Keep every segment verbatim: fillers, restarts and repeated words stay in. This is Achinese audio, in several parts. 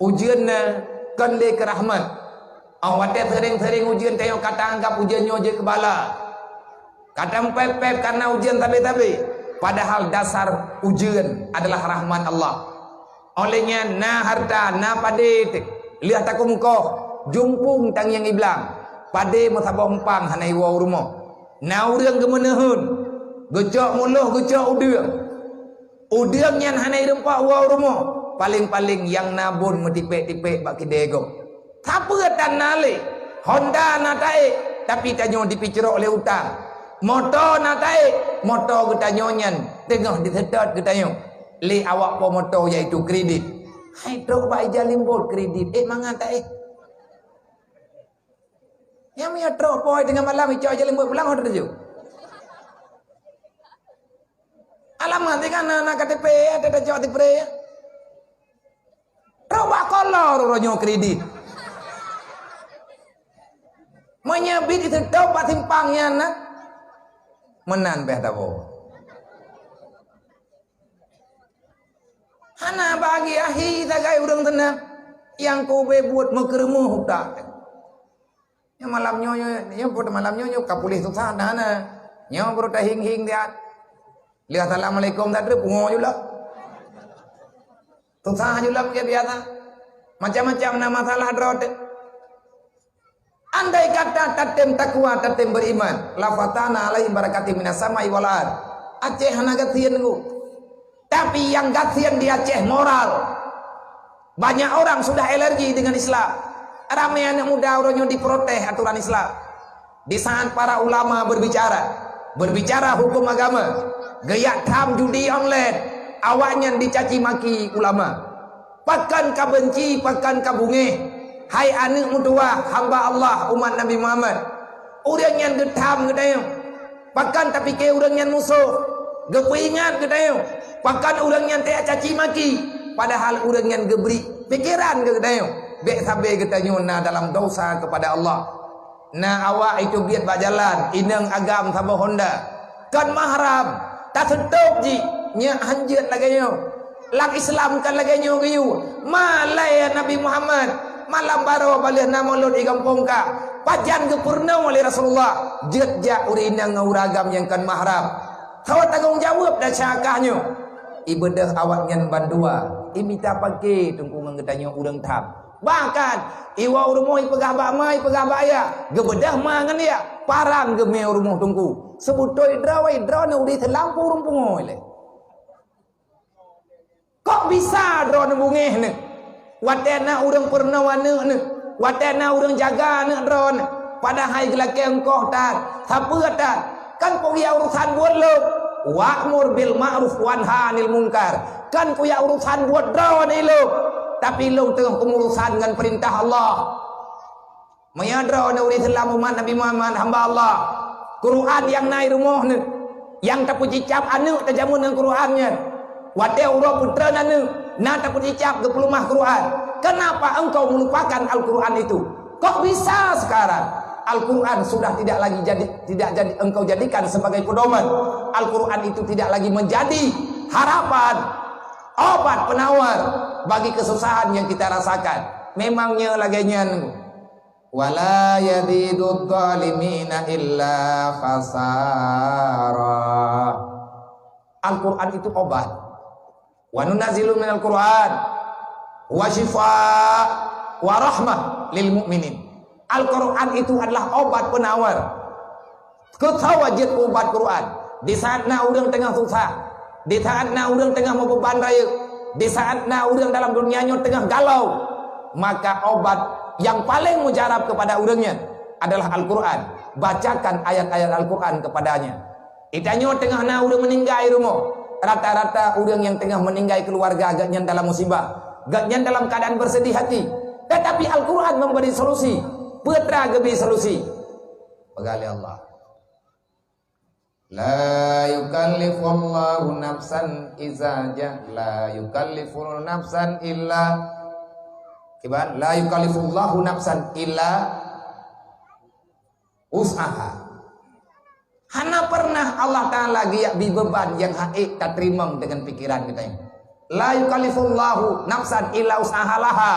Ujeuen na kon lé keu rahmat. Óh watée seuring-seuring ujeuen tanyoe ka taanggab ujeuen nyoe jeuet keu bala. Ka tampép-pép kareuna ujeuen sabe-sabe, padahai dasar ujeuen adalah rahmat Allah. Óh lheueh nyan na hareuta, na padé, lheueh takumkoh, jumpung tangieng iblang, padé meusaboh umpang hana iwoe u rumoh. Na ureuëng geumeuneuheun, geucok muloh, geucok udeueng. Udeueng nyan hana ireumpok woe u rumoh, paleng-paleng nyang na bon meutipék-tipék bak kidée gob. Sapeue tan na lé? Honda na taék, tapi tanyoe dipicrok lé utang. Moto na taék, moto geutanyoe nyan teungoh diseutôt geutanyoe lé awak po moto, yaitu kredit. Hai trok bak ija limbot kredit, ék mangat taék. Nyang meunyoe trok po teungoh malam, icok ija limbot pulang, ho teuju. Alamat tinggai na, na K T P, ada tacok tipre. Trok bak kolor uroe nyoe kredit. Meunyoe bit diseutôt bak simpang nyan na, meunan beh tabo. Hana bagi ahi sagai ureuëng seunang, nyang kube buet meukeureumoh utak. Nyoe malam nyoe, nyoe, nyoe buet malam nyoe, nyoe ka puléh susah na na. Nyoe baru tahieng-hieng siat. Lheueh assalamualaikum that pungo jula. Susah jula mungkin biasa. Macam-macam na masalah droe teuh. Andai kata tatem takwa, tatem beriman, la fatahna alaihim barakatim minas sama'i wal ard. Aceh hana gasien nunggu. Tapi nyang gasien di Aceh moral. Banyak orang sudah alergi dengan Islam. Ramai anak muda uroe nyoe diprotes aturan Islam. Di saat para ulama berbicara, berbicara hukum agama, geujak tham judi online, awaknyan dicaci maki ulama. Pakon ka beunci, pakon ka beungéh, hai aneuëk meutuwah, hamba Allah, umat Nabi Muhammad. Ureuëng nyan geutham geutanyoe. Pakon tapike ureuëng nyan musoh, geupeuingat geutanyoe. Pakon ureuëng nyan tacaci maki, padahal ureuëng nyan geubri pikeran keu geutanyoe. Bék sabe geutanyoe na dalam dosa kepada Allah. Na awak iteubiet bak jalan, inong agam saboh honda. Kon mahram, taseutôt jih, nyak hanjeuet lagée nyoe. Lam Islam kon lagée nyoe geuyue. Malée Nabi Muhammad, malam baroe baleueh na mulod di gampông kah. Pajan geupurunoe lé Rasulullah, jeuet jak ureuëng inong ngon ureuëng agam nyang kon mahram. Saboh tanggong jaweueb desya kah nyoe. Ibeudôh awaknyan bandua, imita pake teungku ngon geutanyoe ureuëng tham. Bahkan, iwoe u rumoh ipeugah bak ma, ipeugah bak ya, geubeudôh ma ngon ya, parang geumé u rumoh teungku. Seubeutôi droe, droeneuh udeb teulampu ureuëng pungo ilée. Kok bisa droeneuh beungéh neuh? Watée na ureuëng peurunoe aneuëk neuh, watée na ureuëng jaga aneuëk droeneuh, padahai geulakée eungkoh that, sapeue that, kan peue urusan buet lôn. Wa'mur bil ma'ruf wanha 'anil munkar. Kan peue urusan buet droeneuh ilée, tapi lôn teungoh keumeung urusan ngon peurintah Allah. Meunyoe droeneuh ureuëng Islam umat Nabi Muhammad, hamba Allah, Quran nyang na i rumoh neuh, nyang tapeucicab aneuëk tajameun ngon Quran nyan. Watée uroe peutreun aneuëk, na tapeucicab geupeulumah Quran. Kenapa engkau melupakan Al-Quran itu? Kok bisa sekarang Al-Quran sudah tidak lagi jadi, tidak jadi engkau jadikan sebagai pedoman? Al-Quran itu tidak lagi menjadi harapan, obat penawar bagi kesusahan yang kita rasakan. Memangnya lagée nyan. Wala yazidudz zalimina illa khasara. Al-Quran itu obat. Wa nunazzilu minal Quran wa syifa wa rahmah lil mu'minin. Al-Quran itu adalah obat penawar. Keu soe jeuet ubat Quran? Di saat na ureuëng teungoh susah, di saat na ureuëng teungoh meubeuban rayeuk, di saat na ureuëng dalam dunia nyoe teungoh galau, maka obat nyang paleng mujarab kepada ureuëng nyan adalah Al-Quran. Bacakan ayat-ayat Al-Quran kepadanya. Di tanyoe teungoh na ureuëng meuninggai rumoh, rata-rata ureuëng nyang teungoh meuninggai keuluwarga geuhnyan dalam musibah, geuhnyan dalam keuadaan beuseudih hati. Tetapi Al-Quran memberi solusi. Peue teuma geubri solusi? Peugah lé Allah. La yukallifullahu nafsan iza ja-, la yukallifu nafsan illa, kiban, la yukallifullahu nafsan illa wus'aha. Hana pernah Allah Taala geujak bi beuban nyang hana ék tateurimong deungon pikeran geutanyoe. La yukallifullahu nafsan illa wus'aha laha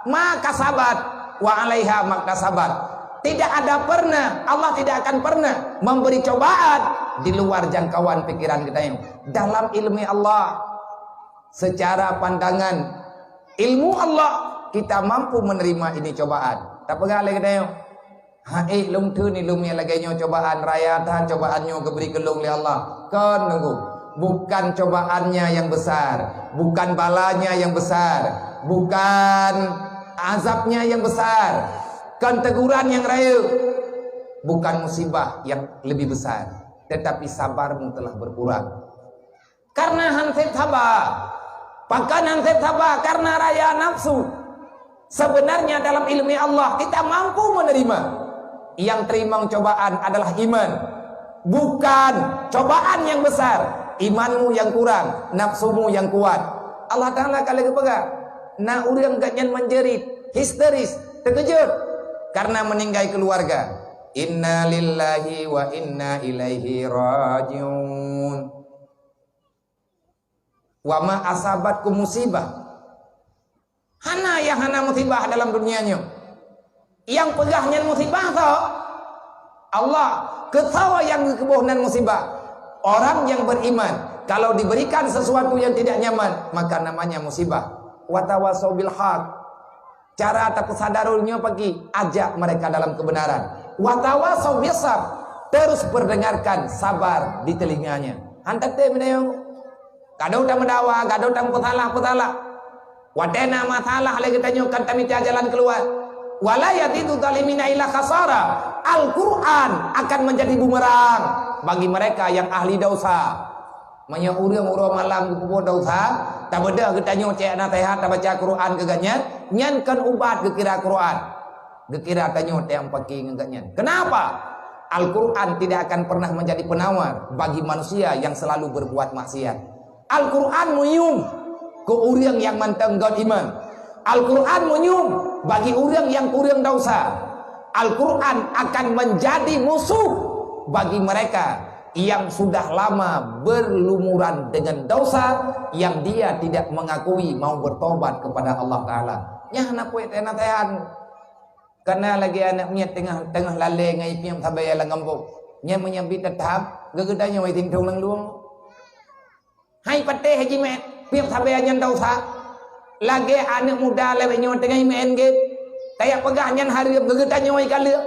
ma kasabat wa 'alaiha maktasabat. Tidak ada pernah, Allah tidak akan pernah memberi cobaan di luar jangkauan pikiran kita ini. Dalam ilmu Allah, secara pandangan ilmu Allah, kita mampu menerima ini cobaan. Tapi lé kita, hai, lôn teun lôn nyang lagée nyoe cobaan raya that, cobaan nyoe geubri keu lôn lé Allah. Kon, Teungku. Bukan cobaannya yang besar, bukan balanya yang besar, bukan azabnya yang besar, kon teguran nyang rayeuk, bukan musibah yang lebih besar, tetapi sabarmu telah berkurang. Karena han sép saba. Pakon han sép saba? Karena raya nafsu. Sebenarnya dalam ilmu Allah kita mampu menerima. Yang terima cobaan adalah iman. Bukan cobaan yang besar, imanmu yang kurang, nafsumu yang kuat. Allah Ta'ala ka lheueh geupeugah, na ureuëng gobnyan menjerit, histeris, terkejut karena meninggai keluarga. Inna lillahi wa inna ilaihi rajiun. Wa ma asabatkum musibah. Hana nyang hana musibah dalam dunia nyoe. Nyang peugah nyan musibah soe? Allah. Keu soe nyang geukeuboh nan musibah? Orang yang beriman. Kalau diberikan sesuatu yang tidak nyaman, maka namanya musibah. Wa tawasau bil haq. Cara tapeusadar ureuëng nyoe pakri, ajak mereka dalam kebenaran. Wa tawasau bis sabr, terus perdengarkan sabar di telinganya. Han tatem meunyoe. Gadôh tameudawa, gadôh tameusalah-peusalah. Watée na masalah lé geutanyoe kan tamita jalan keuluwa. Wala yazidu zalimina illa khasara. Al-Quran akan menjadi bumerang bagi mereka yang ahli dosa. Meunyoe ureuëng uroe malam geupeubuet desya, tabeudôh geutanyoe cok naseuhat, tabaca Quran keu gobnyan, nyan kon ubat geukira Quran. Geukira tanyoe teuh pakri ngon gobnyan. Kenapa? Al-Quran tidak akan pernah menjadi penawar bagi manusia yang selalu berbuat maksiat. Al-Quran meunyoe keu ureuëng nyang mantong göt iman. Al-Quran meunyoe bagi ureuëng nyang kureueng desya. Al-Quran akan menjadi musuh bagi mereka yang sudah lama berlumuran dengan dosa yang dia tidak mengakui mau bertobat kepada Allah Ta'ala. Nyan hana peue teuh naseuhat. Kana lagée aneuëk miet teungoh, teungoh lalée ngon ipiep sabe lam gampông. Nyan meunyoe bit teutap, geugeutanyong ai tintong lam luwang. Hai patéh jimeu'en, piep sabe nyan desya. Lagée aneuëk muda lawét nyoe teungoh meu'en game. Tajak peugah nyan hareuem, geugeutanyong ai kaleuek.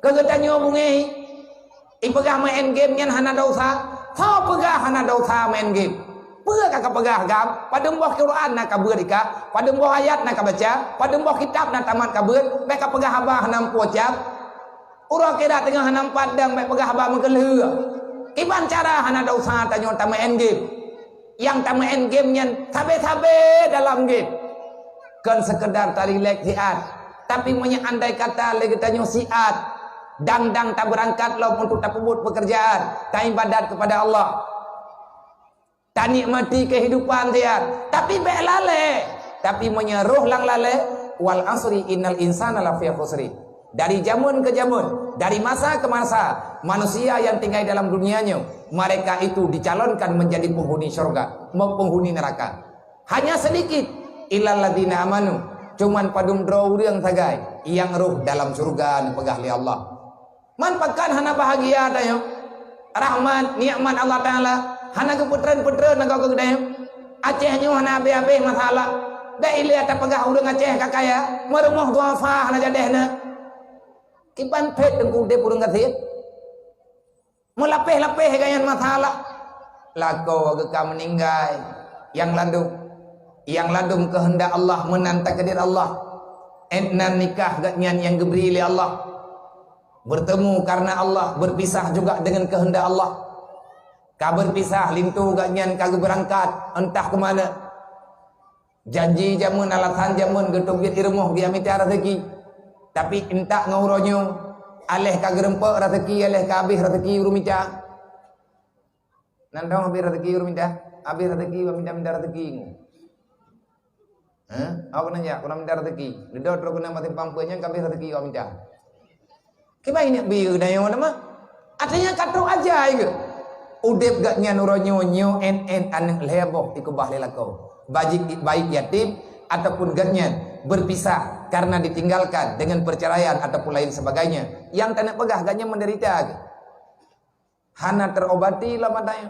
Geugeutanyong bungéh. Ipeugah meu'en game nyan hana desya. Soe peugah hana desya meu'en game? Peue ka kapeugah gam? Padum boh Quran na kabeuet ika? Padum boh ayat na kabaca? Padum boh kitab na tamat kabeuet? Bék kapeugah haba hana meupucam. Uroe akhirat teungoh hana meupadang bék peugah haba meukeulheueh. Kiban cara hana desya tanyoe tameu'en game. Nyang tameu'en game nyan sabe-sabe dalam game. Kon sekedar tarilek siat, tapi meunyoe andai kata lé geutanyoe siat, dang-dang tabeurangkat lom untuk tapeubuet peukeurjaan, taibadat keupada Allah, tanikmati keuhidupan siat, tapi bék lalée. Tapi meunyoe roh lam lalée, wal asri innal insana lafi khusri. Dari jameun ke jameun, dari masa ke masa, manusia yang tinggai dalam dunia nyoe, mereka itu dicalonkan menjadi penghuni syurga, penghuni neraka. Hanya sedikit, illal ladzina amanu, cuman padum droe ureuëng sagai nyang roh dalam syurga neupeugah lé Allah. Man pakon hana bahagia tanyoe? Rahmat, nikmat Allah Ta'ala hana geupeutreun-peutreun nanggroe geutanyoe. Aceh nyoe hana abéh-abéh masalah. Bék ilée tapeugah ureuëng Aceh ka kaya, meurumoh duafa hana jadeh na. Kiban phét teungku udeb ureuëng gasien. Meulapéh-lapéh gobnyan masalah. Lakoe geuh ka meuninggai. Nyang ladum, nyang ladum keuheundak Allah, meunan takdir Allah. Ét nan nikah gobnyan nyang geubri lé Allah. Bertemu karena Allah, berpisah juga dengan kehendak Allah. Ka berpisah, linto gobnyan ka geubeurangkat, entah ke mana. Janji jameun, alasan jameun, geuteubiet i rumoh geumita raseuki. Tapi intat ngon uroe nyoe, aléh ka geureumpok raseuki, aléh ka abéh raseuki ureuëng mita. Nan dong abéh raseuki ureuëng mita, abéh raseuki ureuëng mita, mita raseuki. Hah? Awak keuneuk jak, keuneuk mita raseuki. Dudoe trok keuneuk meusimpang peue nyang ka abéh raseuki awak mita. Kiban neuk bi geutanyoe teuma. Artinya ka trok aja geuh. Udeb gobnyan uroe nyoe, nyoe ét-ét aneuëk lhée boh dikeubah lé lakoe. Baik, baik yatim ataupun gobnyan berpisah karena ditinggalkan dengan perceraian ataupun lain sebagainya. Nyang taneuk peugah gobnyan menderita. Hana terobati lama daya.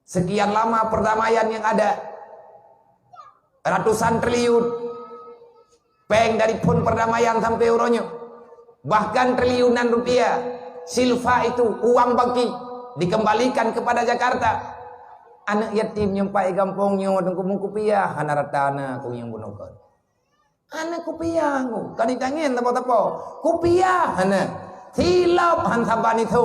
Sekian lama perdamaian yang ada. Ratusan triliun. Péng dari phon perdamaian sampai uroe nyoe. Bahkan triliunan rupiah. Silfa itu, uang baki, dikembalikan kepada Jakarta. Aneuk yatim nyang paih gampông nyoe, teungku, meukupiah hana rata na keu nyang bunoe kon. Hana kupiah ku, ka ditangen teupeu-teupeu. Kupiah hana. Silop han saban itu.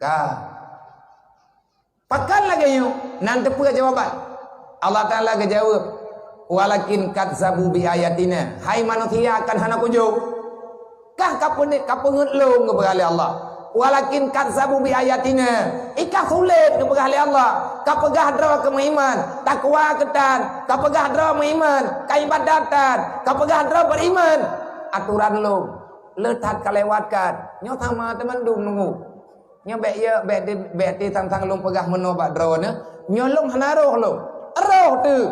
Ka. Pakon lagée nyoe, nan teupeue jawaban. Allah Taala geujaweueb, "Walakin kadzabu bi ayatina." Hai manusia, kan hana kujok. Kah kapeungeut, kapeungeut lôn geupeugah lé Allah. "Walakin kadzabu bi ayatina." Ikah sulet geupeugah lé Allah. Kapeugah droe keu meuiman, takwa keu tan, kapeugah droe meuiman, ka ibadat tan, kapeugah droe beriman. Aturan lôn, le that kalewatkan. Nyoe sama teumandum nunggu. Nyoe bék ye, bék di, bék di sang-sang lôn peugah meunoe bak droeneuh. Nyoe lôn hana roh lôn. Roh teuh.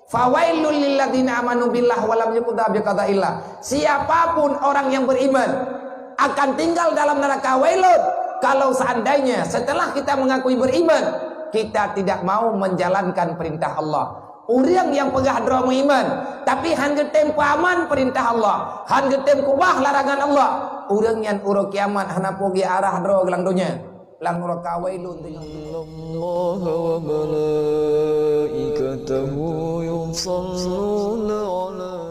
"Fawailul lilladzina amanu billah wa lam yuqda biqadaillah." Siapapun orang yang beriman akan tinggal dalam neraka wailun kalau seandainya setelah kita mengakui beriman, kita tidak mau menjalankan perintah Allah. Ureuëng nyang peugah droe meuiman, tapi han geutem peuaman peurintah Allah, han geutem keubah larangan Allah, ureuëng nyan uroe kiamat hana peue geuarah droe lam donya, lam neraka wailun. Innallaha wa malaikatahu yusalluna 'alan